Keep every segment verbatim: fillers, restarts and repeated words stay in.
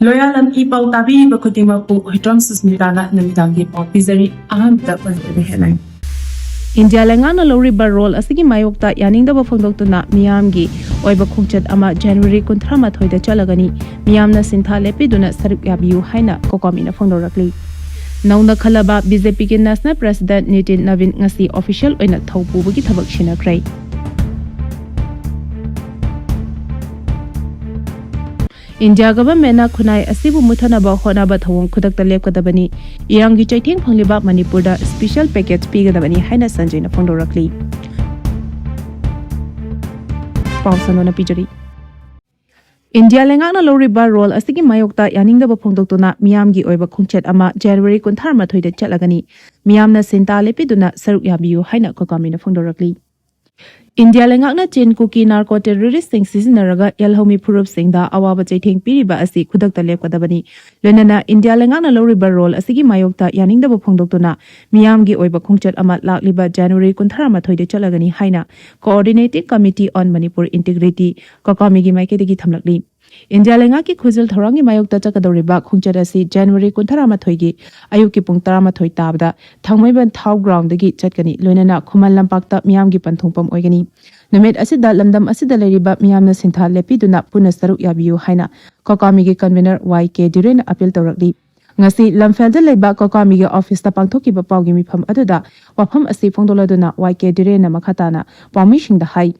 ꯂꯣꯌꯥꯂꯝ E ꯄꯥꯎ ꯇꯥꯕꯤꯔꯤꯕ ꯈꯨꯗꯤꯡꯃꯛꯄꯨ ꯍꯨꯏꯗ꯭ꯔꯣꯝ ꯁꯨꯁꯃꯤꯇꯥꯅ ꯅꯨꯃꯤꯗꯥꯡꯒꯤ ꯄꯥꯎ ꯄꯤꯖꯔꯤ꯫ ꯑꯍꯥꯟꯕꯗ ꯃꯅꯤꯄꯨꯔꯤ headline꯫ ꯏꯟꯗꯤꯌꯥ ꯂꯩꯉꯥꯛꯅ ꯂꯧꯔꯤꯕ ꯔꯣꯜ ꯑꯁꯤꯒꯤ ꯃꯥꯌꯣꯛꯇ ꯌꯥꯅꯤꯡꯗꯕ ꯐꯣꯡꯗꯣꯛꯇꯨꯅ ꯃꯤꯌꯥꯝꯒꯤ ꯑꯣꯏꯕ ꯈꯣꯡꯆꯠ ꯑꯃ ꯖꯅꯋꯥꯔꯤ ꯀꯨꯟꯊ꯭ꯔꯥ ꯃꯥꯊꯣꯏꯗ ꯆꯠꯂꯒꯅꯤ꯫ ꯃꯤꯌꯥꯝꯅ ꯁꯤꯟꯊꯥ ꯂꯦꯞꯄꯤꯗꯨꯅ ꯁꯔꯨꯛ ꯌꯥꯕꯤꯌꯨ ꯍꯥꯏꯅ ꯀꯣꯀꯥꯃꯤꯅ ꯐꯣꯡꯗꯣꯔꯛꯂꯤ꯫ ꯅꯧꯅ ꯈꯜꯂꯕ ꯕꯤꯖꯦꯄꯤꯒꯤ national president ꯅꯤꯇꯤꯟ ꯅꯕꯤꯟ ꯉꯁꯤ official ꯑꯣꯏꯅ ꯊꯧ ꯄꯨꯕꯒꯤ ꯊꯕꯛ ꯁꯤꯟꯅꯈ꯭ꯔꯦ꯫ ꯏꯟꯗꯤꯌꯥ ꯒꯚꯔꯟꯃꯦꯟꯠꯅ ꯈꯨꯟꯅꯥꯏ ꯑꯁꯤꯕꯨ ꯃꯨꯠꯊꯅꯕ ꯍꯣꯠꯅꯕ ꯊꯧꯑꯣꯡ ꯈꯨꯗꯛꯇ ꯂꯦꯞꯀꯗꯕꯅꯤ꯫ ꯏꯔꯥꯡꯒꯤ ꯆꯩꯊꯦꯡ ꯐꯪꯂꯤꯕ ꯃꯅꯤꯄꯨꯔꯗ special package ꯄꯤꯒꯗꯕꯅꯤ ꯍꯥꯏꯅ ꯁꯟꯖꯌꯅ ꯐꯣꯡꯗꯣꯔꯛꯂꯤ꯫ ꯄꯥꯎ ꯁꯟꯗꯣꯛꯅ ꯄꯤꯖꯔꯤ꯫ ꯏꯟꯗꯤꯌꯥ ꯂꯩꯉꯥꯛꯅ ꯂꯧꯔꯤꯕ ꯔꯣꯜ ꯑꯁꯤꯒꯤ ꯃꯥꯌꯣꯛꯇ ꯌꯥꯅꯤꯡꯗꯕ ꯐꯣꯡꯗꯣꯛꯇꯨꯅ ꯃꯤꯌꯥꯝꯒꯤ ꯑꯣꯏꯕ ꯈꯣꯡꯆꯠ ꯑꯃ ꯖꯅꯋꯥꯔꯤ ꯀꯨꯟꯊ꯭ꯔꯥ ꯃꯥꯊꯣꯏꯗ ꯆꯠꯂꯒꯅꯤ꯫ ꯃꯤꯌꯥꯝꯅ ꯁꯤꯟꯊꯥ ꯂꯦꯞꯄꯤꯗꯨꯅ ꯁꯔꯨꯛ ꯌꯥꯕꯤꯌꯨ ꯍꯥꯏꯅ ꯀꯣꯀꯥꯃꯤꯅ ꯐꯣꯡꯗꯣꯔꯛꯂꯤ꯫ ꯏꯟꯗꯤꯌꯥ ꯂꯩꯉꯥꯛꯅ ꯆꯤꯟ ꯀꯨꯀꯤ narco terroristꯁꯤꯡ ꯁꯤꯖꯤꯟꯅꯔꯒ ꯌꯦꯜꯍꯧꯃꯤ ꯐꯨꯔꯨꯞꯁꯤꯡꯗ ꯑꯋꯥꯕ ꯆꯩꯊꯦꯡ ꯄꯤꯔꯤꯕ ꯑꯁꯤ ꯈꯨꯗꯛꯇ ꯂꯦꯞꯀꯗꯕꯅꯤ꯫ ꯂꯣꯏꯅꯅ ꯏꯟꯗꯤꯌꯥ ꯂꯩꯉꯥꯛꯅ ꯂꯧꯔꯤꯕ ꯔꯣꯜ ꯑꯁꯤꯒꯤ ꯃꯥꯌꯣꯛꯇ ꯌꯥꯅꯤꯡꯗꯕ ꯐꯣꯡꯗꯣꯛꯇꯨꯅ ꯃꯤꯌꯥꯝꯒꯤ ꯑꯣꯏꯕ ꯈꯣꯡꯆꯠ ꯑꯃ ꯂꯥꯛꯂꯤꯕ ꯖꯅꯋꯥꯔꯤ ꯀꯨꯟꯊ꯭ꯔꯥ ꯃꯥꯊꯣꯏꯗ ꯆꯠꯂꯒꯅꯤ ꯍꯥꯏꯅ Coordinating Committee on Manipur Integrity, ꯀꯣꯀꯥꯃꯤꯒꯤ ꯃꯥꯏꯀꯩꯗꯒꯤ ꯊꯝꯂꯛꯂꯤ꯫ ꯏꯟꯗꯤꯌꯥ ꯂꯩꯉꯥꯛꯀꯤ ꯈꯨꯖꯤꯜ ꯊꯧꯔꯥꯡꯒꯤ ꯃꯥꯌꯣꯛꯇ ꯆꯠꯀꯗꯧꯔꯤꯕ ꯈꯣꯡꯆꯠ ꯑꯁꯤ ꯖꯅꯋꯥꯔꯤ ꯀꯨꯟꯊ꯭ꯔꯥ ꯃꯥꯊꯣꯏꯒꯤ ꯑꯌꯨꯛꯀꯤ ꯄꯨꯡ ꯇꯔꯥꯃꯥꯊꯣꯏ ꯇꯥꯕꯗ ꯊꯥꯡꯃꯩꯕꯟ ꯊꯥꯎ groundꯗꯒꯤ ꯆꯠꯀꯅꯤ꯫ ꯂꯣꯏꯅꯅ ꯈꯨꯃꯟ ꯂꯝꯄꯥꯛꯇ ꯃꯤꯌꯥꯝꯒꯤ ꯄꯟꯊꯨꯡꯐꯝ ꯑꯣꯏꯒꯅꯤ꯫ ꯅꯨꯃꯤꯠ ꯑꯁꯤꯗ ꯂꯝꯗꯝ ꯑꯁꯤꯗ ꯂꯩꯔꯤꯕ ꯃꯤꯌꯥꯝꯅ ꯁꯤꯟꯊꯥ ꯂꯦꯞꯄꯤꯗꯨꯅ ꯄꯨꯟꯅ ꯁꯔꯨꯛ ꯌꯥꯕꯤꯌꯨ ꯍꯥꯏꯅ ꯀꯣꯀꯥꯃꯤꯒꯤ convener ꯋꯥꯏ ꯀꯦ ꯗꯤꯔꯦꯟꯅ appeal ꯇꯧꯔꯛꯂꯤ꯫ ꯉꯁꯤ ꯂꯝꯐꯦꯜꯗ ꯂꯩꯕ ꯀꯣꯀꯥꯃꯤꯒꯤ officeꯇ ꯄꯥꯡꯊꯣꯛꯈꯤꯕ ꯄꯥꯎꯒꯤ ꯃꯤꯐꯝ ꯑꯗꯨꯗ ꯋꯥꯐꯝ ꯑꯁꯤ ꯐꯣꯡꯗꯣꯛꯂꯗꯨꯅ ꯋꯥꯏ ꯀꯦ ꯗꯤꯔꯦꯟꯅ ꯃꯈꯥ ꯇꯥꯅ ꯄꯥꯎꯃꯤꯁꯤꯡꯗ ꯍꯥꯏ꯫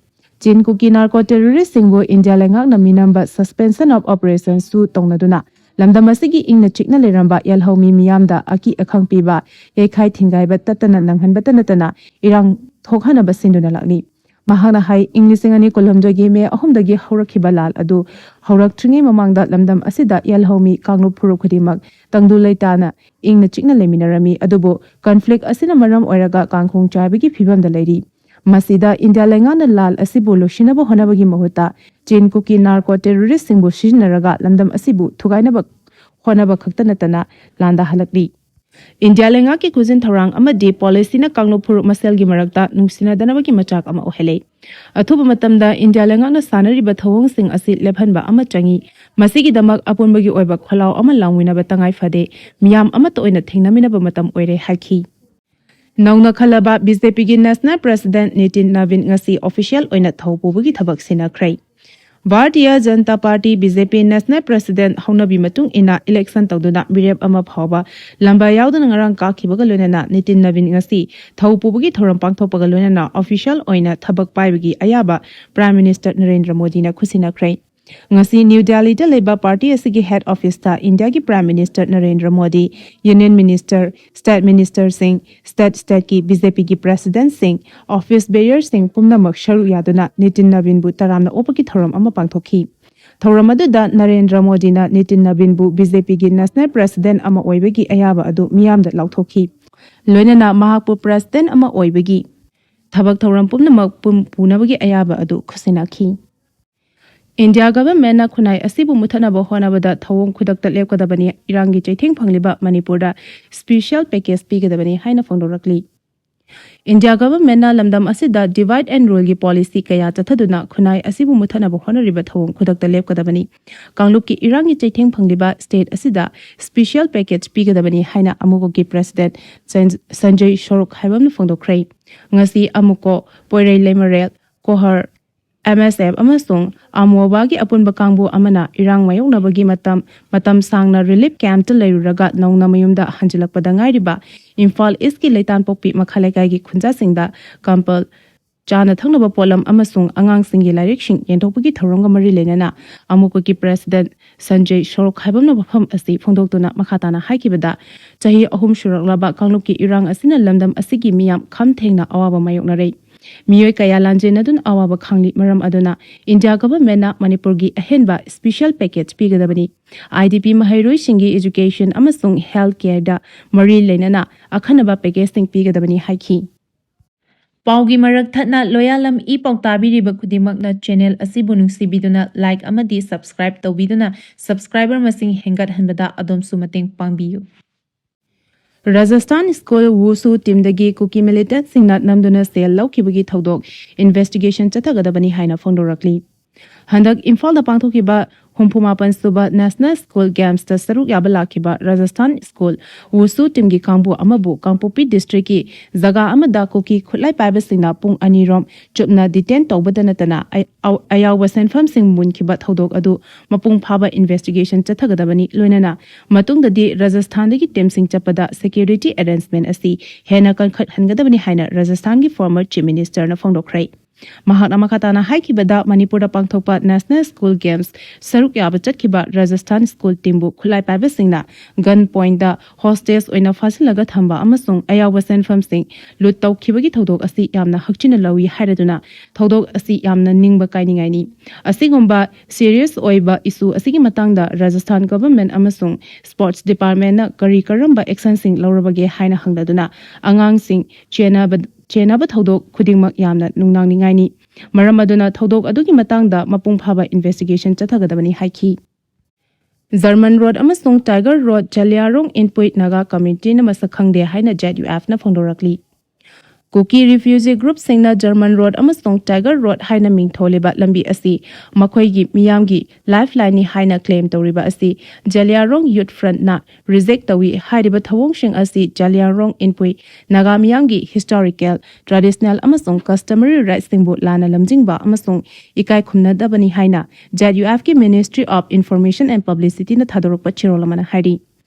ꯆꯤꯟ ꯀꯨꯀꯤ narco terroristꯁꯤꯡꯕꯨ ꯏꯟꯗꯤꯌꯥ ꯂꯩꯉꯥꯛꯅ ꯃꯤꯅꯝꯕ suspension of operationꯁꯨ ꯇꯧꯅꯗꯨꯅ ꯂꯝꯗꯝ ꯑꯁꯤꯒꯤ ꯏꯪꯅ ꯆꯤꯛꯅ ꯂꯩꯔꯝꯕ ꯌꯦꯜꯍꯧꯃꯤ ꯃꯤꯌꯥꯝꯗ ꯑꯀꯤ ꯑꯈꯪ ꯄꯤꯕ, ꯌꯩꯈꯥꯏ ꯊꯤꯡꯒꯥꯏꯕ ꯇꯠꯇꯅ ꯅꯪꯍꯟꯕꯇ ꯅꯠꯇꯅ ꯏꯔꯥꯡ ꯊꯣꯛꯍꯟꯅꯕ ꯁꯤꯟꯗꯨꯅ ꯂꯥꯛꯂꯤ꯫ ꯃꯍꯥꯛꯅ ꯍꯥꯏ, ꯏꯪ ꯂꯤꯁꯤꯡ ꯑꯅꯤ ꯀꯨꯟꯍꯨꯝꯗꯣꯏꯒꯤ ꯃꯦ ꯑꯍꯨꯝꯗꯒꯤ ꯍꯧꯔꯛꯈꯤꯕ ꯂꯥꯜ ꯑꯗꯨ ꯍꯧꯔꯛꯇ꯭ꯔꯤꯉꯩ ꯃꯃꯥꯡꯗ ꯂꯝꯗꯝ ꯑꯁꯤꯗ ꯌꯦꯜꯍꯧꯃꯤ ꯀꯥꯡꯂꯨꯞ ꯐꯨꯔꯨꯞ ꯈꯨꯗꯤꯡꯃꯛ ꯇꯪꯗꯨ ꯂꯩꯇꯥꯅ ꯏꯪꯅ ꯆꯤꯛꯅ ꯂꯩꯃꯤꯟꯅꯔꯝꯃꯤ꯫ ꯑꯗꯨꯕꯨ conflict ꯑꯁꯤꯅ ꯃꯔꯝ ꯑꯣꯏꯔꯒ ꯀꯥꯡꯈꯣꯡ ꯆꯥꯏꯕꯒꯤ ꯐꯤꯕꯝꯗ ꯂꯩꯔꯤ꯫ ꯃꯁꯤꯗ ꯏꯟꯗꯤꯌꯥ ꯂꯩꯉꯥꯛꯅ ꯂꯥꯜ ꯑꯁꯤꯕꯨ ꯂꯣꯏꯁꯤꯟꯅꯕ ꯍꯣꯠꯅꯕꯒꯤ ꯃꯍꯨꯠꯇ ꯆꯤꯟ ꯀꯨꯀꯤ narco terroristꯁꯤꯡꯕꯨ ꯁꯤꯖꯤꯟꯅꯔꯒ ꯂꯝꯗꯝ ꯑꯁꯤꯕꯨ ꯊꯨꯒꯥꯏꯅꯕ ꯍꯣꯠꯅꯕ ꯈꯛꯇ ꯅꯠꯇꯅ ꯂꯥꯟꯗꯥꯍꯜꯂꯛꯂꯤ꯫ ꯏꯟꯗꯤꯌꯥ ꯂꯩꯉꯥꯛꯀꯤ ꯈꯨꯖꯤꯟ ꯊꯧꯔꯥꯡ ꯑꯃꯗꯤ ꯄꯣꯂꯤꯁꯤꯅ ꯀꯥꯡꯂꯨꯞ ꯐꯨꯔꯨꯞ ꯃꯁꯦꯜꯒꯤ ꯃꯔꯛꯇ ꯅꯨꯡꯁꯤꯅꯗꯅꯕꯒꯤ ꯃꯆꯥꯛ ꯑꯃ ꯑꯣꯏꯍꯜꯂꯤ꯫ ꯑꯊꯨꯕ ꯃꯇꯝꯗ ꯏꯟꯗꯤꯌꯥ ꯂꯩꯉꯥꯛꯅ ꯁꯥꯟꯅꯔꯤꯕ ꯊꯧꯑꯣꯡꯁꯤꯡ ꯑꯁꯤ ꯂꯦꯞꯍꯟꯕ ꯑꯃ ꯆꯪꯏ꯫ ꯃꯁꯤꯒꯤꯗꯃꯛ ꯑꯄꯨꯟꯕꯒꯤ ꯑꯣꯏꯕ ꯈꯣꯜꯂꯥꯎ ꯑꯃ ꯂꯥꯎꯃꯤꯟꯅꯕ ꯇꯉꯥꯏ ꯐꯗꯦ꯫ ꯃꯤꯌꯥꯝ ꯑꯃꯠꯇ ꯑꯣꯏꯅ ꯊꯦꯡꯅꯃꯤꯟꯅꯕ ꯃꯇꯝ ꯑꯣꯏꯔꯦ ꯍꯥꯏꯈꯤ꯫ ꯅꯧꯅ ꯈꯜꯂꯕ ꯕꯤ ꯖꯦ ꯄꯤꯒꯤ ꯅꯦꯁꯅꯦꯜ ꯄ꯭ꯔꯦꯁꯤꯗꯦꯟꯠ ꯅꯤꯇꯤꯟ ꯅꯕꯤꯟ ꯉꯁꯤ ꯑꯣꯐꯤꯁꯤꯌꯦꯜ ꯑꯣꯏꯅ ꯊꯧ ꯄꯨꯕꯒꯤ ꯊꯕꯛ ꯁꯤꯟꯅꯈ꯭ꯔꯦ꯫ Bharatiya Janata party, B J ꯄꯤ, ꯅꯦꯁꯅꯦꯜ ꯄ꯭ꯔꯦꯁꯤꯗꯦꯟꯠ ꯍꯧꯅꯕꯤ ꯃꯇꯨꯡ ꯏꯟꯅ ꯏꯂꯦꯛꯁꯟ ꯇꯧꯗꯨꯅ ꯃꯤꯔꯦꯞ ꯑꯃ ꯐꯥꯎꯕ ꯂꯝꯕꯥ ꯌꯥꯎꯗꯅ ꯉꯔꯥꯡ ꯀꯥꯈꯤꯕꯒ ꯂꯣꯏꯅꯅ ꯅꯤꯇꯤꯟ ꯅꯕꯤꯟ ꯉꯁꯤ ꯊꯧ ꯄꯨꯕꯒꯤ ꯊꯧꯔꯝ ꯄꯥꯡꯊꯣꯛꯄꯒ ꯂꯣꯏꯅꯅ ꯑꯣꯐꯤꯁꯤꯌꯦꯜ ꯑꯣꯏꯅ ꯊꯕꯛ ꯄꯥꯏꯕꯒꯤ ꯑꯌꯥꯕ ꯄ꯭ꯔꯥꯏꯝ ꯃꯤꯅꯤꯁꯇꯔ ꯅꯔꯦꯟꯗ꯭ꯔ ꯃꯣꯗꯤꯅ ꯈꯨꯠꯁꯤꯟꯅꯈ꯭ꯔꯦ꯫ ꯉꯁꯤ ꯅ꯭ꯌꯨ ꯗꯦꯜꯂꯤꯗ ꯂꯩꯕ ꯄꯥꯔꯇꯤ ꯑꯁꯤꯒꯤ ꯍꯦꯗ ꯑꯣꯐꯤꯁꯇ ꯏꯟꯗꯤꯌꯥꯒꯤ prime minister Narendra Modi, union minister, state ꯃꯤꯅꯤꯁꯇꯔꯁꯤꯡ, ꯁ꯭ꯇꯦꯠ ꯁ꯭ꯇꯦꯠꯀꯤ ꯕꯤ ꯖꯦ ꯄꯤꯒꯤ ꯄ꯭ꯔꯦꯁꯤꯗꯦꯟꯠꯁꯤꯡ, ꯑꯣꯐꯤꯁ ꯕꯦꯌꯔꯁꯤꯡ ꯄꯨꯝꯅꯃꯛ ꯁꯔꯨꯛ ꯌꯥꯗꯨꯅ ꯅꯤꯇꯤꯟ ꯅꯕꯤꯟꯕꯨ ꯇꯔꯥꯝꯅ ꯑꯣꯛꯄꯒꯤ ꯊꯧꯔꯝ ꯑꯃ ꯄꯥꯡꯊꯣꯛꯈꯤ꯫ ꯊꯧꯔꯝ ꯑꯗꯨꯗ ꯅꯔꯦꯟꯗ꯭ꯔ ꯃꯣꯗꯤꯅ ꯅꯤꯇꯤꯟ ꯅꯕꯤꯟꯕꯨ ꯕꯤ ꯖꯦ ꯄꯤꯒꯤ ꯅꯦꯁꯅꯦꯜ ꯄ꯭ꯔꯦꯁꯤꯗꯦꯟꯠ ꯑꯃ ꯑꯣꯏꯕꯒꯤ ꯑꯌꯥꯕ ꯑꯗꯨ ꯃꯤꯌꯥꯝꯗ ꯂꯥꯎꯊꯣꯛꯈꯤ꯫ ꯂꯣꯏꯅꯅ ꯃꯍꯥꯛꯄꯨ ꯄ꯭ꯔꯦꯁꯤꯗꯦꯟꯠ ꯑꯃ ꯑꯣꯏꯕꯒꯤ ꯊꯕꯛ ꯊꯧꯔꯝ ꯄꯨꯝꯅꯃꯛ ꯄꯨꯝ ꯄꯨꯅꯕꯒꯤ ꯑꯌꯥꯕ ꯑꯗꯨ ꯈꯨꯠꯁꯤꯟꯅꯈꯤ꯫ ꯏꯟꯗꯤꯌꯥ ꯒꯚꯔꯟꯃꯦꯟꯠꯅ ꯈꯨꯟꯅꯥꯏ ꯑꯁꯤꯕꯨ ꯃꯨꯠꯊꯠꯅꯕ ꯍꯣꯠꯅꯕꯗ ꯊꯧꯑꯣꯡ ꯈꯨꯗꯛꯇ ꯂꯦꯞꯀꯗꯕꯅꯤ, ꯏꯔꯥꯡꯒꯤ ꯆꯩꯊꯦꯡ ꯐꯪꯂꯤꯕ ꯃꯅꯤꯄꯨꯔꯗ ꯁ꯭ꯄꯤꯁꯤꯌꯦꯜ ꯄꯦꯀꯦꯖ ꯄꯤꯒꯗꯕꯅꯤ ꯍꯥꯏꯅ ꯐꯣꯡꯗꯣꯔꯛꯂꯤ꯫ ꯏꯟꯗꯤꯌꯥ ꯒꯚꯔꯟꯃꯦꯟꯠꯅ ꯂꯝꯗꯝ ꯑꯁꯤꯗ ꯗꯤꯚꯥꯏꯗ ꯑꯦꯟ ꯔꯨꯜꯒꯤ ꯄꯣꯂꯤꯁꯤ ꯀꯌꯥ ꯆꯠꯊꯗꯨꯅ ꯈꯨꯟꯅꯥꯏ ꯑꯁꯤꯕꯨ ꯃꯨꯠꯊꯠꯅꯕ ꯍꯣꯠꯅꯔꯤꯕ ꯊꯧꯑꯣꯡ ꯈꯨꯗꯛꯇ ꯂꯦꯞꯀꯗꯕꯅꯤ, ꯀꯥꯡꯂꯨꯞꯀꯤ ꯏꯔꯥꯡꯒꯤ ꯆꯩꯊꯦꯡ ꯐꯪꯂꯤꯕ ꯁ꯭ꯇꯦꯠ ꯑꯁꯤꯗ ꯁ꯭ꯄꯤꯁꯤꯌꯦꯜ ꯄꯦꯀꯦꯖ ꯄꯤꯒꯗꯕꯅꯤ ꯍꯥꯏꯅ ꯑꯃꯨꯀꯣꯒꯤ ꯄ꯭ꯔꯦꯁꯤꯗꯦꯟꯠ ꯁꯟ-, ꯁꯟꯖꯌ ꯁꯣꯔꯣꯛ ꯍꯥꯏꯕꯝꯅ ꯐꯣꯡꯗꯣꯛꯈ꯭ꯔꯦ꯫ ꯉꯁꯤ ꯑꯃꯨꯀꯣ, ꯄꯣꯏꯔꯩ ꯂꯩꯃꯔꯦꯜ, ꯀꯣꯍꯔ, ꯑꯦꯝ ꯑꯦꯁ ꯑꯦꯐ ꯑꯃꯁꯨꯡ ꯑꯃꯣꯕꯥꯒꯤ ꯑꯄꯨꯟꯕ ꯀꯥꯡꯕꯨ ꯑꯃꯅ ꯏꯔꯥꯡ ꯃꯥꯌꯣꯛꯅꯕꯒꯤ ꯃꯇꯝ, ꯃꯇꯝ ꯁꯥꯡꯅ ꯔꯤꯂꯤꯐ ꯀꯦꯝꯞꯇ ꯂꯩꯔꯨꯔꯒ ꯅꯧꯅ ꯃꯌꯨꯝꯗ ꯍꯟꯖꯤꯜꯂꯛꯄꯗ ꯉꯥꯏꯔꯤꯕ ꯏꯝꯐꯥꯜ ꯏꯁꯀꯤ ꯂꯩꯇꯥꯟꯄꯣꯛꯄꯤ ꯃꯈꯥ ꯂꯩꯀꯥꯏꯒꯤ ꯈꯨꯟꯖꯥꯁꯤꯡꯗ ꯀꯝꯄꯜ ꯆꯥꯅ ꯊꯛꯅꯕ ꯄꯣꯠꯂꯝ ꯑꯃꯁꯨꯡ ꯑꯉꯥꯡꯁꯤꯡꯒꯤ ꯂꯥꯏꯔꯤꯛꯁꯤꯡ ꯌꯦꯟꯊꯣꯛꯄꯒꯤ ꯊꯧꯔꯝꯒ ꯃꯔꯤ ꯂꯩꯅꯅ ꯑꯃꯨꯀꯣꯒꯤ ꯄ꯭ꯔꯦꯁꯤꯗꯦꯟꯠ ꯁꯟꯖꯌ ꯁꯣꯔꯣꯛ ꯍꯥꯏꯕꯝꯅ ꯋꯥꯐꯝ ꯑꯁꯤ ꯐꯣꯡꯗꯣꯛꯇꯨꯅ ꯃꯈꯥ ꯇꯥꯅ ꯍꯥꯏꯈꯤꯕꯗ, ꯆꯍꯤ ꯑꯍꯨꯝ ꯁꯨꯔꯛꯂꯕ ꯀꯥꯡꯂꯨꯞꯀꯤ ꯏꯔꯥꯡ ꯑꯁꯤꯅ ꯂꯝꯗꯝ ꯑꯁꯤꯒꯤ ꯃꯤꯌꯥꯝ ꯈꯝ ꯊꯦꯡꯅ ꯑꯋꯥꯕ ꯃꯥꯌꯣꯛꯅꯔꯦ꯫ ꯃꯤꯑꯣꯏ ꯀꯌꯥ ꯂꯥꯟꯖꯦꯟꯅꯗꯨꯅ ꯑꯋꯥꯕ ꯈꯥꯡꯂꯤ꯫ ꯃꯔꯝ ꯑꯗꯨꯅ ꯏꯟꯗꯤꯌꯥ ꯒꯚꯔꯟꯃꯦꯟꯠꯅ ꯃꯅꯤꯄꯨꯔꯒꯤ ꯑꯍꯦꯟꯕ ꯁ꯭ꯄꯤꯁꯤꯌꯦꯜ ꯄꯦꯀꯦꯖ ꯄꯤꯒꯗꯕꯅꯤ꯫ ꯑꯥꯏ ꯗꯤ ꯄꯤ ꯃꯍꯩꯔꯣꯏꯁꯤꯡꯒꯤ ꯑꯦꯖꯨꯀꯦꯁꯟ ꯑꯃꯁꯨꯡ ꯍꯦꯜꯊ ꯀꯦꯌꯔꯗ ꯃꯔꯤ ꯂꯩꯅꯅ ꯑꯈꯟꯅꯕ ꯄꯦꯀꯦꯖꯁꯤꯡ ꯄꯤꯒꯗꯕꯅꯤ ꯍꯥꯏꯈꯤ꯫ ꯄꯥꯎꯒꯤ ꯃꯔꯛ ꯊꯠꯅ ꯂꯣꯌꯥꯂꯝ ꯏ ꯄꯥꯎ ꯇꯥꯕꯤꯔꯤꯕ ꯈꯨꯗꯤꯡꯃꯛꯅ ꯆꯦꯅꯦꯜ ꯑꯁꯤꯕꯨ ꯅꯨꯡꯁꯤꯕꯤꯗꯨꯅ ꯂꯥꯏꯛ ꯑꯃꯗꯤ ꯁꯕꯁꯀ꯭ꯔꯥꯏꯕ ꯇꯧꯕꯤꯗꯨꯅ ꯁꯕꯁꯀ꯭ꯔꯥꯏꯕꯔ ꯃꯁꯤꯡ ꯍꯦꯟꯒꯠꯍꯟꯕꯗ ꯑꯗꯣꯝꯁꯨ ꯃꯇꯦꯡ ꯄꯥꯡꯕꯤꯌꯨ꯫ Rajasthan School Wushu teamꯗꯒꯤ ꯀꯨꯀꯤ militantꯁꯤꯡꯅ ꯅꯝꯗꯨꯅ ꯁꯦꯜ ꯂꯧꯈꯤꯕꯒꯤ ꯊꯧꯗꯣꯛ investigation ꯆꯠꯊꯒꯗꯕꯅꯤ ꯍꯥꯏꯅ ꯐꯣꯡꯗꯣꯔꯛꯂꯤ꯫ ꯍꯟꯗꯛ ꯏꯝꯐꯥꯜꯗ ꯄꯥꯡꯊꯣꯛꯈꯤꯕ ꯍꯨꯝꯐꯨ ꯃꯥꯄꯟ ꯁꯨꯕ National School Gamesꯇ ꯁꯔꯨꯛ ꯌꯥꯕ ꯂꯥꯛꯈꯤꯕ Rajasthan School Wushu teamꯒꯤ ꯀꯥꯡꯕꯨ ꯑꯃꯕꯨ ꯀꯥꯡꯄꯣꯛꯄꯤ districtꯀꯤ ꯖꯒꯥ ꯑꯃꯗ ꯀꯨꯀꯤ ꯈꯨꯠꯂꯥꯏ ꯄꯥꯏꯕꯁꯤꯡꯅ ꯄꯨꯡ ꯑꯅꯤꯔꯣꯝ ꯆꯨꯞꯅ detain ꯇꯧꯕꯗ ꯅꯠꯇꯅ ꯑ-, ꯑ-, ꯑꯌꯥꯎꯕ ꯁꯦꯟꯐꯝꯁꯤꯡ ꯃꯨꯟꯈꯤꯕ ꯊꯧꯗꯣꯛ ꯑꯗꯨ ꯃꯄꯨꯡ ꯐꯥꯕ investigation ꯆꯠꯊꯒꯗꯕꯅꯤ꯫ ꯂꯣꯏꯅꯅ ꯃꯇꯨꯡꯗꯗꯤ ꯔꯥꯖꯁꯊꯥꯟꯗꯒꯤ teamꯁꯤꯡ ꯆꯠꯄꯗ security arrangement ꯑꯁꯤ ꯍꯦꯟꯅ ꯀꯟꯈꯠꯍꯟꯒꯗꯕꯅꯤ ꯍꯥꯏꯅ ꯔꯥꯖꯁꯊꯥꯟꯒꯤ former Chief Ministerꯅ ꯐꯣꯡꯗꯣꯛꯈ꯭ꯔꯦ꯫ ꯃꯍꯥꯛꯅ ꯃꯈꯥ ꯇꯥꯅ ꯍꯥꯏꯈꯤꯕꯗ, ꯃꯅꯤꯄꯨꯔꯗ ꯄꯥꯡꯊꯣꯛꯄ National School Games ꯁꯔꯨꯛ ꯌꯥꯕ ꯆꯠꯈꯤꯕ ꯔꯥꯖꯁꯊꯥꯟ school teamꯕꯨ ꯈꯨꯠꯂꯥꯏ ꯄꯥꯏꯕꯁꯤꯡꯅ gun pointꯗ hostage ꯑꯣꯏꯅ ꯐꯥꯖꯤꯜꯂꯒ ꯊꯝꯕ ꯑꯃꯁꯨꯡ ꯑꯌꯥꯎꯕ ꯁꯦꯟꯐꯝꯁꯤꯡ loot ꯇꯧꯈꯤꯕꯒꯤ ꯊꯧꯗꯣꯛ ꯑꯁꯤ ꯌꯥꯝꯅ ꯍꯛꯆꯤꯟꯅ ꯂꯧꯏ ꯍꯥꯏꯔꯗꯨꯅ ꯊꯧꯗꯣꯛ ꯑꯁꯤ ꯌꯥꯝꯅ ꯅꯤꯡꯕ ꯀꯥꯏꯅꯤꯡꯉꯥꯏꯅꯤ꯫ ꯑꯁꯤꯒꯨꯝꯕ serious ꯑꯣꯏꯕ issue ꯑꯁꯤꯒꯤ ꯃꯇꯥꯡꯗ ꯔꯥꯖꯁꯊꯥꯟ government ꯑꯃꯁꯨꯡ sports departmentꯅ ꯀꯔꯤ ꯀꯔꯝꯕ actionꯁꯤꯡ ꯂꯧꯔꯕꯒꯦ ꯍꯥꯏꯅ ꯍꯪꯂꯗꯨꯅ ꯑꯉꯥꯡꯁꯤꯡ ꯆꯦꯟꯅꯕ, ꯆꯦꯟꯅꯕ ꯊꯧꯗꯣꯛ ꯈꯨꯗꯤꯡꯃꯛ ꯌꯥꯝꯅ ꯅꯨꯡꯅꯥꯡꯅꯤꯡꯉꯥꯏꯅꯤ꯫ ꯃꯔꯝ ꯑꯗꯨꯅ ꯊꯧꯗꯣꯛ ꯑꯗꯨꯒꯤ ꯃꯇꯥꯡꯗ ꯃꯄꯨꯡ ꯐꯥꯕ investigation ꯆꯠꯊꯒꯗꯕꯅꯤ ꯍꯥꯏꯈꯤ꯫ German Road ꯑꯃꯁꯨꯡ Tiger Road ꯖꯂꯤꯌꯥꯔꯣꯡ ꯏꯟꯄꯨꯏ ꯅꯥꯒꯥ communityꯅ ꯃꯁꯛ ꯈꯪꯗꯦ ꯍꯥꯏꯅ ZUFꯅ ꯐꯣꯡꯗꯣꯔꯛꯂꯤ꯫ ꯀꯨꯀꯤ refugee groupꯁꯤꯡꯅ German Road ꯑꯃꯁꯨꯡ Tiger Road ꯍꯥꯏꯅ ꯃꯤꯡꯊꯣꯜꯂꯤꯕ ꯂꯝꯕꯤ ꯑꯁꯤ ꯃꯈꯣꯏꯒꯤ ꯃꯤꯌꯥꯝꯒꯤ lifelineꯅꯤ ꯍꯥꯏꯅ claim ꯇꯧꯔꯤꯕ ꯑꯁꯤ ꯖꯂꯤꯌꯥꯔꯣꯡ Youth Frontꯅ reject ꯇꯧꯏ꯫ ꯍꯥꯏꯔꯤꯕ ꯊꯧꯑꯣꯡꯁꯤꯡ ꯑꯁꯤ ꯖꯂꯤꯌꯥꯔꯣꯡ ꯏꯟꯄꯨꯏ ꯅꯥꯒꯥ ꯃꯤꯌꯥꯝꯒꯤ historical, traditional ꯑꯃꯁꯨꯡ customary rightsꯁꯤꯡꯕꯨ ꯂꯥꯟꯅ ꯂꯝꯖꯤꯡꯕ ꯑꯃꯁꯨꯡ ꯏꯀꯥꯏ ꯈꯨꯝꯅꯗꯕꯅꯤ ꯍꯥꯏꯅ ZUFꯀꯤ Ministry of Information and Publicityꯅ ꯊꯥꯗꯣꯔꯛꯄ ꯆꯦꯔꯣꯜ ꯑꯃꯅ ꯍꯥꯏꯔꯤ꯫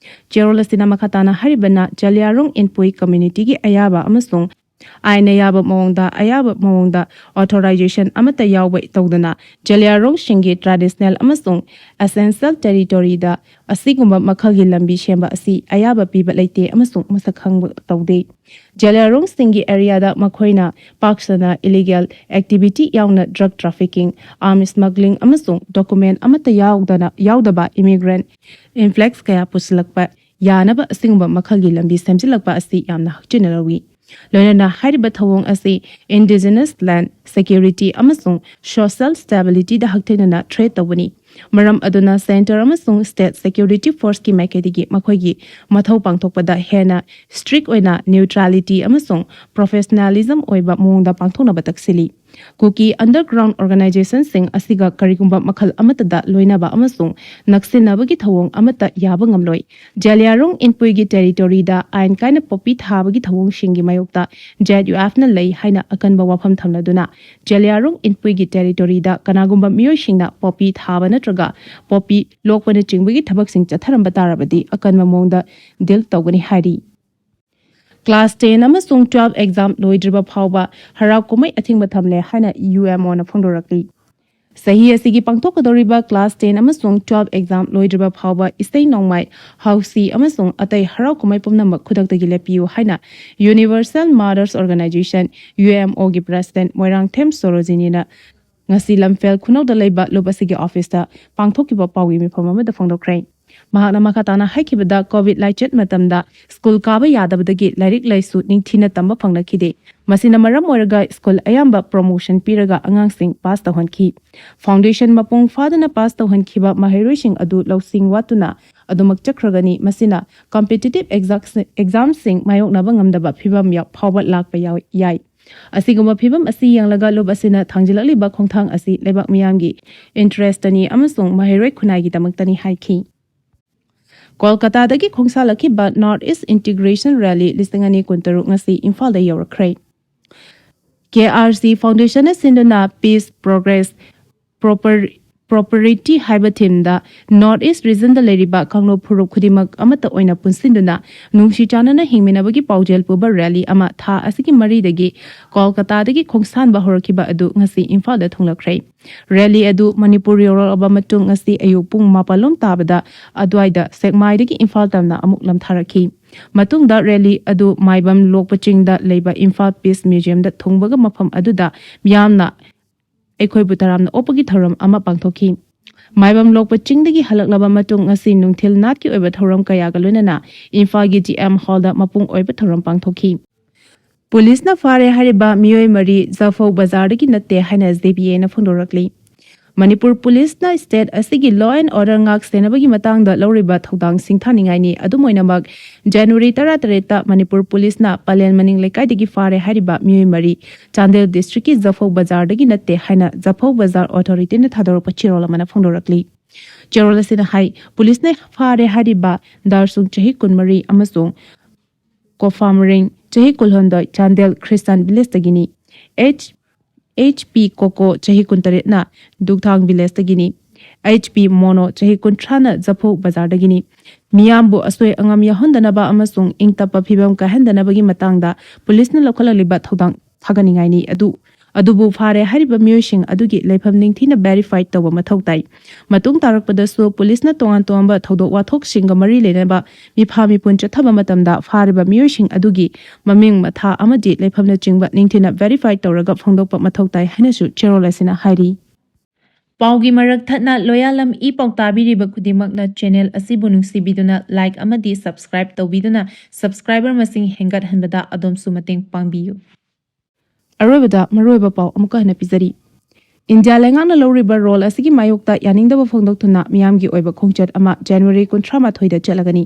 ꯆꯦꯔꯣꯜ ꯑꯁꯤꯅ ꯃꯈꯥ ꯇꯥꯅ ꯍꯥꯏꯔꯤꯕꯅ, ꯖꯂꯤꯌꯥꯔꯣꯡ ꯏꯟꯄꯨꯏ communityꯒꯤ ꯑꯌꯥꯕ ꯑꯃꯁꯨꯡ ꯑꯥꯏꯟꯅ ꯌꯥꯕ ꯃꯑꯣꯡꯗ, ꯑꯌꯥꯕ ꯃꯑꯣꯡꯗ authorization ꯑꯃꯠꯇ ꯌꯥꯎꯕ ꯇꯧꯗꯅ ꯖꯂꯤꯌꯥꯔꯣꯡꯁꯤꯡꯒꯤ traditional ꯑꯃꯁꯨꯡ ancestral territoryꯗ ꯑꯁꯤꯒꯨꯝꯕ ꯃꯈꯜꯒꯤ ꯂꯝꯕꯤ ꯁꯦꯝꯕ ꯑꯁꯤ ꯑꯌꯥꯕ ꯄꯤꯕ ꯂꯩꯇꯦ ꯑꯃꯁꯨꯡ ꯃꯁꯛ ꯈꯪꯕ ꯇꯧꯗꯦ꯫ ꯖꯂꯤꯌꯥꯔꯣꯡꯁꯤꯡꯒꯤ areaꯗ ꯃꯈꯣꯏꯅ ꯄꯥꯛ ꯁꯟꯅ illegal activity ꯌꯥꯎꯅ drug trafficking, arms smuggling ꯑꯃꯁꯨꯡ document ꯑꯃꯠꯇ ꯌꯥꯎꯗꯅ, ꯌꯥꯎꯗꯕ immigrant influx ꯀꯌꯥ ꯄꯨꯁꯤꯜꯂꯛꯄ ꯌꯥꯅꯕ ꯑꯁꯤꯒꯨꯝꯕ ꯃꯈꯜꯒꯤ ꯂꯝꯕꯤ ꯁꯦꯝꯖꯤꯜꯂꯛꯄ ꯑꯁꯤ ꯌꯥꯝꯅ ꯍꯛꯆꯤꯟꯅ ꯂꯧꯏ꯫ ꯂꯣꯏꯅꯅ ꯍꯥꯏꯔꯤꯕ ꯊꯧꯑꯣꯡ ꯑꯁꯤ indigenous land security ꯑꯃꯁꯨꯡ social stabilityꯗ ꯍꯛꯊꯦꯡꯅꯅ threat ꯇꯧꯕꯅꯤ꯫ ꯃꯔꯝ ꯑꯗꯨꯅ centre ꯑꯃꯁꯨꯡ state security forceꯀꯤ ꯃꯥꯏꯀꯩꯗꯒꯤ ꯃꯈꯣꯏꯒꯤ ꯃꯊꯧ ꯄꯥꯡꯊꯣꯛꯄꯗ ꯍꯦꯟꯅ strict ꯑꯣꯏꯅ neutrality ꯑꯃꯁꯨꯡ professionalism ꯑꯣꯏꯕ ꯃꯑꯣꯡꯗ ꯄꯥꯡꯊꯣꯛꯅꯕ ꯇꯛꯁꯤꯜꯂꯤ꯫ ꯀꯨꯀꯤ underground organizationꯁꯤꯡ ꯑꯁꯤꯒ ꯀꯔꯤꯒꯨꯝꯕ ꯃꯈꯜ ꯑꯃꯠꯇꯗ ꯂꯣꯏꯅꯕ ꯑꯃꯁꯨꯡ ꯅꯛꯁꯤꯟꯅꯕꯒꯤ ꯊꯧꯑꯣꯡ ꯑꯃꯠꯇ ꯌꯥꯕ ꯉꯝꯂꯣꯏ꯫ ꯖꯦꯂꯤꯌꯥꯡꯔꯣꯡ ꯏꯟꯄꯨꯏꯒꯤ territoryꯗ ꯑꯥꯏꯟ ꯀꯥꯏꯅ poppy ꯊꯥꯕꯒꯤ ꯊꯧꯑꯣꯡꯁꯤꯡꯒꯤ ꯃꯥꯌꯣꯛꯇ ZUFꯅ ꯂꯩ ꯍꯥꯏꯅ ꯑꯀꯟꯕ ꯋꯥꯐꯝ ꯊꯝꯂꯗꯨꯅ, ꯖꯦꯂꯤꯌꯥꯡꯔꯣꯡ ꯏꯟꯄꯨꯏꯒꯤ territoryꯗ ꯀꯅꯥꯒꯨꯝꯕ ꯃꯤꯑꯣꯏꯁꯤꯡꯅ poppy ꯊꯥꯕ ꯅꯠꯇ꯭ꯔꯒ poppy ꯂꯣꯛꯄꯅꯆꯤꯡꯕꯒꯤ ꯊꯕꯛꯁꯤꯡ ꯆꯠꯊꯔꯝꯕ ꯇꯥꯔꯕꯗꯤ ꯑꯀꯟꯕ ꯃꯑꯣꯡꯗ deal ꯇꯧꯒꯅꯤ ꯍꯥꯏꯔꯤ꯫ Class ten ꯑꯃꯁꯨꯡ twelve exam ꯂꯣꯏꯗ꯭ꯔꯤꯕ ꯐꯥꯎꯕ ꯍꯔꯥꯎ ꯀꯨꯝꯍꯩ ꯑꯊꯤꯡꯕ ꯊꯝꯂꯦ ꯍꯥꯏꯅ UMOꯅ ꯐꯣꯡꯗꯣꯔꯛꯂꯤ꯫ ꯆꯍꯤ ꯑꯁꯤꯒꯤ ꯄꯥꯡꯊꯣꯛꯀꯗꯧꯔꯤꯕ class ten ꯑꯃꯁꯨꯡ twelve exam ꯂꯣꯏꯗ꯭ꯔꯤꯕ ꯐꯥꯎꯕ ꯏꯁꯩ ꯅꯣꯡꯃꯥꯏ, ꯍꯥꯎꯁꯤ ꯑꯃꯁꯨꯡ ꯑꯇꯩ ꯍꯔꯥꯎ ꯀꯨꯝꯍꯩ ꯄꯨꯝꯅꯃꯛ ꯈꯨꯗꯛꯇꯒꯤ ꯂꯦꯞꯄꯤꯌꯨ ꯍꯥꯏꯅ Universal Mothers Organization, UMOꯒꯤ president Moirangthem ꯁꯣꯔꯣꯖꯤꯅꯤꯅ ꯉꯁꯤ ꯂꯝꯐꯦꯜ ꯈꯨꯅꯧꯗ ꯂꯩꯕ ꯂꯨꯞ ꯑꯁꯤꯒꯤ officeꯇ ꯄꯥꯡꯊꯣꯛꯈꯤꯕ ꯄꯥꯎꯒꯤ ꯃꯤꯐꯝ ꯑꯃꯗ ꯐꯣꯡꯗꯣꯛꯈ꯭ꯔꯦ꯫ ꯃꯍꯥꯛꯅ ꯃꯈꯥ ꯇꯥꯅ ꯍꯥꯏꯈꯤꯕꯗ, COVID ꯂꯥꯏꯆꯠ ꯃꯇꯝꯗ ꯁ꯭ꯀꯨꯜ ꯀꯥꯕ ꯌꯥꯗꯕꯗꯒꯤ ꯂꯥꯏꯔꯤꯛ ꯂꯥꯏꯁꯨ ꯅꯤꯡꯊꯤꯅ ꯇꯝꯕ ꯐꯪꯂꯛꯈꯤꯗꯦ꯫ ꯃꯁꯤꯅ ꯃꯔꯝ ꯑꯣꯏꯔꯒ ꯁ꯭ꯀꯨꯜ ꯑꯌꯥꯝꯕ promotion ꯄꯤꯔꯒ ꯑꯉꯥꯡꯁꯤꯡ pass ꯇꯧꯍꯟꯈꯤ꯫ Foundation ꯃꯄꯨꯡ ꯐꯥꯗꯅ pass ꯇꯧꯍꯟꯈꯤꯕ ꯃꯍꯩꯔꯣꯏꯁꯤꯡ ꯑꯗꯨ ꯂꯧꯁꯤꯡ ꯋꯥꯠꯇꯨꯅ ꯑꯗꯨꯃꯛ ꯆꯠꯈ꯭ꯔꯒꯅꯤ꯫ ꯃꯁꯤꯅ competitive exam examꯁꯤꯡ ꯃꯥꯌꯣꯛꯅꯕ ꯉꯝꯗꯕ ꯐꯤꯚꯝ ꯌꯥꯎ- ꯐꯥꯎꯕ ꯂꯥꯛꯄ ꯌꯥꯎ- ꯌꯥꯏ꯫ ꯑꯁꯤꯒꯨꯝꯕ ꯐꯤꯚꯝ ꯑꯁꯤ ꯌꯦꯡꯂꯒ ꯂꯨꯞ ꯑꯁꯤꯅ ꯊꯥꯡꯖꯤꯜꯂꯛꯂꯤꯕꯕ ꯈꯣꯡꯊꯥꯡ ꯑꯁꯤ ꯂꯩꯕꯥꯛ ꯃꯤꯌꯥꯝꯒꯤ interestꯇꯅꯤ ꯑꯃꯁꯨꯡ ꯃꯍꯩꯔꯣꯏ ꯈꯨꯟꯅꯥꯏꯒꯤꯗꯃꯛꯇꯅꯤ ꯍꯥꯏꯈꯤ꯫ ꯀꯣꯜꯀꯇꯥꯗꯒꯤ ꯈꯣꯡꯁꯥꯜꯂꯛꯈꯤꯕ North East Integration Rally ꯂꯤꯁꯤꯡ ꯑꯅꯤ ꯀꯨꯟꯇꯔꯨꯛ ꯉꯁꯤ ꯏꯝꯐꯥꯜꯗ ꯌꯧꯔꯛꯈ꯭ꯔꯦ꯫ KRC Foundationꯅ ꯁꯤꯟꯗꯨꯅ Peace, Progress, Proper- Prosperity ꯍꯥꯏꯕ themeꯗ North East regionꯗ ꯂꯩꯔꯤꯕ ꯀꯥꯡꯂꯨꯞ ꯐꯨꯔꯨꯞ ꯈꯨꯗꯤꯡꯃꯛ ꯑꯃꯠꯇ ꯑꯣꯏꯅ ꯄꯨꯟꯁꯤꯟꯗꯨꯅ ꯅꯨꯡꯁꯤ ꯆꯥꯟꯅꯅ ꯍꯤꯡꯃꯤꯟꯅꯕꯒꯤ ꯄꯥꯎꯖꯦꯜ ꯄꯨꯕ rally ꯑꯃ ꯊꯥ ꯑꯁꯤꯒꯤ ꯃꯔꯤꯗꯒꯤ ꯀꯣꯜꯀꯇꯥꯗꯒꯤ ꯈꯣꯡꯁꯥꯟꯕ ꯍꯧꯔꯛꯈꯤꯕ ꯑꯗꯨ ꯉꯁꯤ ꯏꯝꯐꯥꯜꯗ ꯊꯨꯡꯂꯈ꯭ꯔꯦ꯫ Rally ꯑꯗꯨ ꯃꯅꯤꯄꯨꯔ ꯌꯧꯔꯛꯂꯕ ꯃꯇꯨꯡ ꯉꯁꯤ ꯑꯌꯨꯛ ꯄꯨꯡ ꯃꯥꯄꯜ ꯂꯣꯝ ꯇꯥꯕꯗ ꯑꯗꯨꯋꯥꯏꯗ ꯁꯦꯛꯃꯥꯏꯗꯒꯤ ꯏꯝꯐꯥꯜ ꯇꯝꯅ ꯑꯃꯨꯛ ꯂꯝꯊꯥꯔꯛꯈꯤ꯫ ꯃꯇꯨꯡꯗ rally ꯑꯗꯨ ꯃꯥꯏꯕꯝ ꯂꯣꯛꯄ ꯆꯤꯡꯗ ꯂꯩꯕ ꯏꯝꯐꯥꯜ Peace Museumꯗ ꯊꯨꯡꯕꯒ ꯃꯐꯝ ꯑꯗꯨꯗ ꯃꯤꯌꯥꯝꯅ ꯑꯩꯈꯣꯏꯕꯨ ꯇꯔꯥꯝꯅ ꯑꯣꯛꯄꯒꯤ ꯊꯧꯔꯝ ꯑꯃ ꯄꯥꯡꯊꯣꯛꯈꯤ꯫ ꯃꯥꯏꯕꯝ ꯂꯣꯛꯄ ꯆꯤꯡꯗꯒꯤ ꯍꯜꯂꯛꯂꯕ ꯃꯇꯨꯡ ꯉꯁꯤ ꯅꯨꯡꯊꯤꯜ ꯅꯥꯠꯀꯤ ꯑꯣꯏꯕ ꯊꯧꯔꯝ ꯀꯌꯥꯒ ꯂꯣꯏꯅꯅ ꯏꯝꯐꯥꯜꯒꯤ GM Hallꯗ ꯃꯄꯨꯡ ꯑꯣꯏꯕ ꯊꯧꯔꯝ ꯄꯥꯡꯊꯣꯛꯈꯤ꯫ ꯄꯨꯂꯤꯁꯅ ꯐꯥꯔꯦ ꯍꯥꯏꯔꯤꯕ ꯃꯤꯑꯣꯏ ꯃꯔꯤ ꯖꯐꯧ ꯕꯖꯥꯔꯗꯒꯤ ꯅꯠꯇꯦ ꯍꯥꯏꯅ ZBAꯅ ꯐꯣꯡꯗꯣꯔꯛꯂꯤ꯫ ꯃꯅꯤꯄꯨꯔ ꯄꯨꯂꯤꯁꯅ ꯁ꯭ꯇꯦꯠ ꯑꯁꯤꯒꯤ law and order ꯉꯥꯛ ꯁꯦꯟꯅꯕꯒꯤ ꯃꯇꯥꯡꯗ ꯂꯧꯔꯤꯕ ꯊꯧꯗꯥꯡ ꯁꯤꯡꯊꯥꯅꯤꯡꯉꯥꯏꯅꯤ꯫ ꯑꯗꯨꯝ ꯑꯣꯏꯅꯃꯛ, ꯖꯅꯋꯥꯔꯤ ꯇꯔꯥꯇꯔꯦꯠꯇ ꯃꯅꯤꯄꯨꯔ ꯄꯨꯂꯤꯁꯅ ꯄꯂꯦꯜ ꯃꯅꯤꯡ ꯂꯩꯀꯥꯏꯗꯒꯤ ꯐꯥꯔꯦ ꯍꯥꯏꯔꯤꯕ ꯃꯤꯑꯣꯏ ꯃꯔꯤ ꯆꯥꯟꯗꯦꯜ ꯗꯤꯁꯇ꯭ꯔꯤꯛꯀꯤ ꯖꯐꯧ ꯕꯖꯥꯔꯗꯒꯤ ꯅꯠꯇꯦ ꯍꯥꯏꯅ ꯖꯐꯧ ꯕꯖꯥꯔ ꯑꯣꯊꯣꯔꯤꯇꯤꯅ ꯊꯥꯗꯣꯔꯛꯄ ꯆꯦꯔꯣꯜ ꯑꯃꯅ ꯐꯣꯡꯗꯣꯔꯛꯂꯤ꯫ ꯆꯦꯔꯣꯜ ꯑꯁꯤꯅ ꯍꯥꯏ, ꯄꯨꯂꯤꯁꯅ ꯐꯥꯔꯦ ꯍꯥꯏꯔꯤꯕ ꯗꯥꯔꯁꯨꯡ ꯆꯍꯤ ꯀꯨꯟꯃꯔꯤ ꯑꯃꯁꯨꯡ ꯀꯣꯐꯥꯝꯔꯤꯡ ꯆꯍꯤ ꯀꯨꯟꯍꯨꯝꯗꯣꯏ ꯆꯥꯟꯗꯦꯜ ꯈ꯭ꯔꯤꯁꯇꯥꯟ ꯚꯤꯂꯦꯖꯇꯒꯤꯅꯤ꯫ ꯑꯩꯆ ꯑꯩꯆ ꯄꯤ ꯀꯣꯀꯣ ꯆꯍꯤ ꯀꯨꯟꯇꯔꯦꯠꯅ ꯗꯨꯛꯊꯥꯡ ꯚꯤꯂꯦꯖꯇꯒꯤꯅꯤ꯫ ꯑꯩꯆ ꯄꯤ ꯃꯣꯅꯣ ꯆꯍꯤ ꯀꯨꯟꯊ꯭ꯔꯥꯅ ꯖꯐꯧ ꯕꯖꯥꯔꯗꯒꯤꯅꯤ꯫ ꯃꯤꯌꯥꯝꯕꯨ ꯑꯁꯣꯏ ꯑꯉꯥꯝ ꯌꯥꯎꯍꯟꯗꯅꯕ ꯑꯃꯁꯨꯡ ꯏꯪ ꯇꯞꯄ ꯐꯤꯕꯝ ꯀꯥꯏꯍꯟꯗꯅꯕꯒꯤ ꯃꯇꯥꯡꯗ ꯄꯨꯂꯤꯁꯅ ꯂꯧꯈꯠꯂꯛꯂꯤꯕ ꯊꯧꯗꯥꯡ ꯊꯥꯒꯠꯅꯤꯡꯉꯥꯏꯅꯤ꯫ ꯑꯗꯨ ꯑꯗꯨꯕꯨ ꯐꯥꯔꯦ ꯍꯥꯏꯔꯤꯕ ꯃꯤꯑꯣꯏꯁꯤꯡ ꯑꯗꯨꯒꯤ ꯂꯩꯐꯝ ꯅꯤꯡꯊꯤꯅ ꯚꯦꯔꯤꯐꯥꯏ ꯇꯧꯕ ꯃꯊꯧ ꯇꯥꯏ꯫ ꯃꯇꯨꯡ ꯇꯥꯔꯛꯄꯗꯁꯨ ꯄꯨꯂꯤꯁꯅ ꯇꯣꯉꯥꯟ ꯇꯣꯉꯥꯟꯕ ꯊꯧꯗꯣꯛ ꯋꯥꯊꯣꯛꯁꯤꯡꯒ ꯃꯔꯤ ꯂꯩꯅꯕ ꯃꯤꯐꯥ ꯃꯤꯄꯨꯟ ꯆꯠꯊꯕ ꯃꯇꯝꯗ ꯐꯥꯔꯤꯕ ꯃꯤꯑꯣꯏꯁꯤꯡ ꯑꯗꯨꯒꯤ ꯃꯃꯤꯡ, ꯃꯊꯥ ꯑꯃꯗꯤ ꯂꯩꯐꯝꯅꯆꯤꯡꯕ ꯅꯤꯡꯊꯤꯅ ꯚꯦꯔꯤꯐꯥꯏ ꯇꯧꯔꯒ ꯐꯣꯡꯗꯣꯛꯄ ꯃꯊꯧ ꯇꯥꯏ ꯍꯥꯏꯅꯁꯨ ꯆꯦꯔꯣꯜ ꯑꯁꯤꯅ ꯍꯥꯏꯔꯤ꯫ ꯄꯥꯎꯒꯤ ꯃꯔꯛ ꯊꯠꯅ ꯂꯣꯌꯥꯂꯝ ꯏ ꯄꯥꯎ ꯇꯥꯕꯤꯔꯤꯕ ꯈꯨꯗꯤꯡꯃꯛꯅ ꯆꯦꯅꯦꯜ ꯑꯁꯤꯕꯨ ꯅꯨꯡꯁꯤꯕꯤꯗꯨꯅ ꯂꯥꯏꯛ ꯑꯃꯗꯤ ꯁꯕꯁꯀ꯭ꯔꯥꯏꯕ ꯇꯧꯕꯤꯗꯨꯅ ꯁꯕꯁꯀ꯭ꯔꯥꯏꯕꯔ ꯃꯁꯤꯡ ꯍꯦꯟꯒꯠꯍꯟꯕꯗ ꯑꯗꯣꯝꯁꯨ ꯃꯇꯦꯡ ꯄꯥꯡꯕꯤꯌꯨ꯫ ꯑꯔꯣꯏꯕꯗ ꯃꯔꯨꯑꯣꯏꯕ ꯄꯥꯎ ꯑꯃꯨꯛꯀ ꯍꯟꯅ ꯄꯤꯖꯔꯤ꯫ ꯏꯟꯗꯤꯌꯥ ꯂꯩꯉꯥꯛꯅ ꯂꯧꯔꯤꯕ ꯔꯣꯜ ꯑꯁꯤꯒꯤ ꯃꯥꯌꯣꯛꯇ ꯌꯥꯅꯤꯡꯗꯕ ꯐꯣꯡꯗꯣꯛꯇꯨꯅ ꯃꯤꯌꯥꯝꯒꯤ ꯑꯣꯏꯕ ꯈꯣꯡꯆꯠ ꯑꯃ ꯖꯅꯋꯥꯔꯤ ꯀꯨꯟꯊ꯭ꯔꯥ ꯃꯥꯊꯣꯏꯗ ꯆꯠꯂꯒꯅꯤ꯫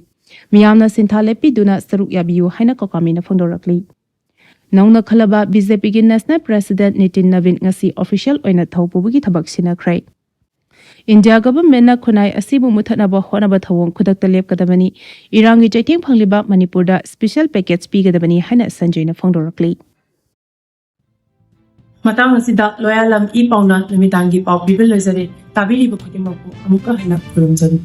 ꯃꯤꯌꯥꯝꯅ ꯁꯤꯟꯊꯥ ꯂꯦꯞꯄꯤꯗꯨꯅ ꯁꯔꯨꯛ ꯌꯥꯕꯤꯌꯨ ꯍꯥꯏꯅ ꯀꯣꯀꯥꯃꯤꯅ ꯐꯣꯡꯗꯣꯔꯛꯂꯤ꯫ ꯅꯧꯅ ꯈꯜꯂꯕ ꯕꯤ ꯖꯦ ꯄꯤꯒꯤ ꯅꯦꯁꯅꯦꯜ ꯄ꯭ꯔꯦꯁꯤꯗꯦꯟꯠ ꯅꯤꯇꯤꯟ ꯅꯕꯤꯟ ꯉꯁꯤ ꯑꯣꯐꯤꯁꯤꯌꯦꯜ ꯑꯣꯏꯅ ꯊꯧ ꯄꯨꯕꯒꯤ ꯊꯕꯛ ꯁꯤꯟꯅꯈ꯭ꯔꯦ꯫ ꯏꯟꯗꯤꯌꯥ ꯒꯚꯔꯟꯃꯦꯟꯠꯅ ꯈꯨꯟꯅꯥꯏ ꯑꯁꯤꯕꯨ ꯃꯨꯠꯊꯠꯅꯕ ꯍꯣꯠꯅꯕ ꯊꯧꯑꯣꯡ ꯈꯨꯗꯛꯇ ꯂꯦꯞꯀꯗꯕꯅꯤ꯫ ꯏꯔꯥꯡꯒꯤ ꯆꯩꯊꯦꯡ ꯐꯪꯂꯤꯕ ꯃꯅꯤꯄꯨꯔꯗ ꯁ꯭ꯄꯤꯁꯦꯜ ꯄꯦꯀꯦꯖ ꯄꯤꯒꯗꯕꯅꯤ ꯍꯥꯏꯅ ꯁꯟꯖꯣꯏꯅ ꯐꯣꯡꯗꯣꯔꯛꯂꯤ꯫ ꯃꯇꯥꯡ ꯑꯁꯤꯗ ꯂꯣꯌꯥꯂꯝ ꯏ ꯄꯥꯎꯅ ꯅꯨꯃꯤꯗꯥꯡꯒꯤ ꯄꯥꯎ ꯄꯤꯕ ꯂꯣꯏꯖꯔꯦ꯫ ꯇꯥꯕꯤꯔꯤꯕ ꯈꯨꯗꯤꯡꯃꯛꯄꯨ ꯑꯃꯨꯛꯀ ꯍꯟꯅ ꯈꯨꯔꯨꯝꯖꯔꯤ꯫